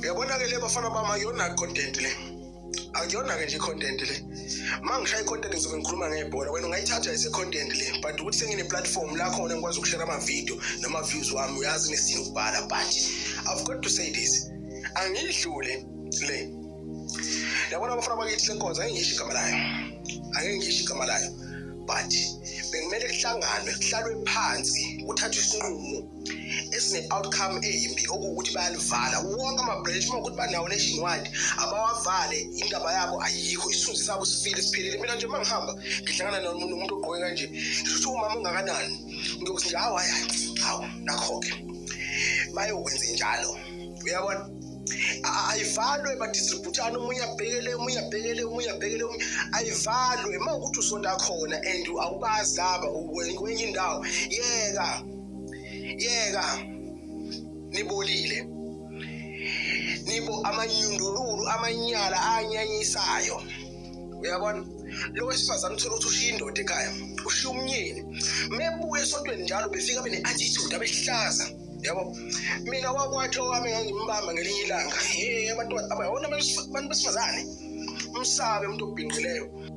Uyabona-ke le bafana bami, akuyona content le, akuyona-ke nje i-content le. Uma ngishaya i-content ngizobe ngikhuluma ngebhola, wena ungayithatha as a-content le, but ukuthi sengine-platform la khona ngikwazi ukushare ama-video nama-views wami, uyazi nesidingo ukubhala, but I've got to say this, angiyidlule le. Yabona abafana bakithi, le nkonzo angeke ngisho igama layo, angeke ngisho igama layo, but bekumele kuhlanganwe, kuhlalwe phansi, kuthathwe isinqumo esine-outcome embi, okuwukuthi bayalivala wonke ama-branch. Uma ukuthi banawo nationwide, abawavale. Indaba yabo ayikho, isithunzi sabo sifile, siphelile. Mina nje uma ngihamba ngihlangana nomuntu ogqoke kanje, ngisho ukuthi umama ungakanani, ngiyokuthi nje hawu, hayi, hawu, nakho-ke bayokwenze njalo. Uyabona, ayivalwe, badistributane, omunye abhekele, omunye abhekele, omunye abhekele, omunye. Ayivalwe. Uma ukuthi usonta khona and awubazi laba kwenye indawo, yeka, yeka, nibolile, nibo amanyundululu, amanyala anyanyisayo. Uyabona, lo wesifazane uthola ukuthi ushiya indoda ekhaya, ushiya umnyeni, mebuya esontweni njalo befika bene-attitude abehlaza. Yabo, mina wakwathi owami ngangimbamba ngelinye ilanga. He, abantu abayona, abantu besifazane, umsabe umuntu obhinqileyo.